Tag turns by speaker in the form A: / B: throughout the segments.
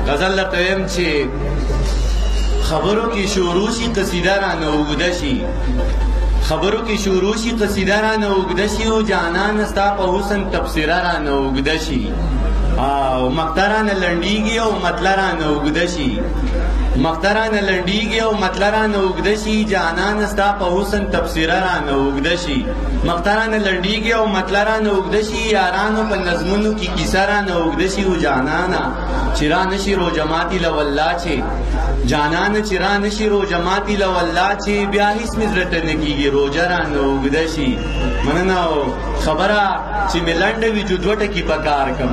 A: غزل درته وایم چې خبرو کې شروع شي قصیده رانه اوږده شي، خبرو کې شروع شي قصیده رانه اوږده شي، او جانان ستا په حسن تبصره رانه اوږده شي، او مقطع رانه لنډیږي او مطلع رانه اوږده شي، مقطع رانه لنډیږي او مطلع رانه اوږده شي، جانان ستا په حسن تبصره رانه اوږده شي، مقطع رانه لنډیږي او مطلع رانه اوږده شي، یارانو په نظمونو کې کیسه رانه اوږده شي، او جانانه چې رانه شي روژه ماتي له والله چې جانانه چې رانه شي روژه ماتي له والله چې بیا هیڅ مې زړه ته نه کېږي روژه رانه اوږده شي. مننه. او خبره چې مې لنډه وي جو دوه ټکي په کار کم،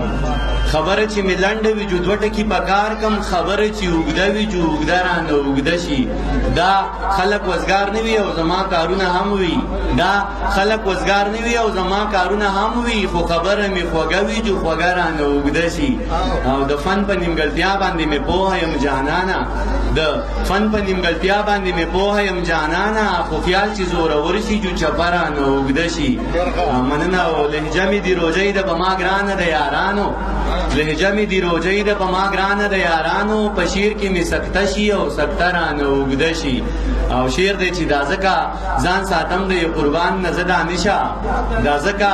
A: خبره چې مې لنډه وي جو دوه ټکي په کار کم، خبره چې اوږده وي جو اوږده رانه اوږده شي. دا خلک وزګار نه وي او زما کارونه هم وي، دا خلک وزګار نه وي او زما کارونه هم وي، خو خبره مې خوږه وي جو خوږه رانه اوږده شي. او د فن په نیمګړتیا باندې مې پوهه یم جانانه، د فن په نیمګړتیا باندې مې پوهه یم جانانه، خو خیال چې زورور شي جو چپه رانه اوږده شي. مننه. او لهجه مې دي روژۍ ده په ما ګرانه ده یارانو، لهجه مې دي روژۍ ده په ما ګرانه ده یارانو، په شعر کې مې سکته شي او سکته رانه اوږده شي. او شعر دی چې دا ځکه ځان ساتم د قربان نه زه دانشه، دا ځکه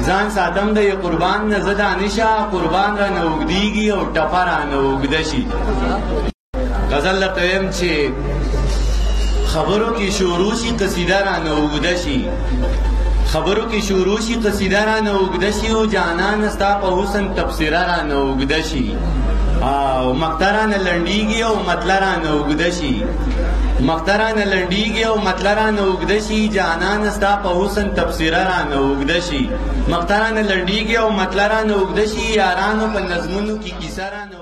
A: ځان ساتم د قربان نه زه دانشه، قربان رانه اوږدېږي او ټپه رانه اوږده شي. غزل درته وایم چې خبرو کې شروع شي قصیده رانه اوږده شي، خبرو کې شروع شي قصیده رانه اوږده شي، او جانان ستا په حسن تبصره رانه اوږده شي، او مقطع رانه لنډیږي او مطلع رانه اوږده شي، مقطع رانه لنډیږي او مطلع رانه اوږده شي، جانان ستا په حسن تبصره رانه اوږده شي، مقطع رانه لنډیږي او مطلع رانه اوږده شي، یارانو په نظمونو کې کیسه رانه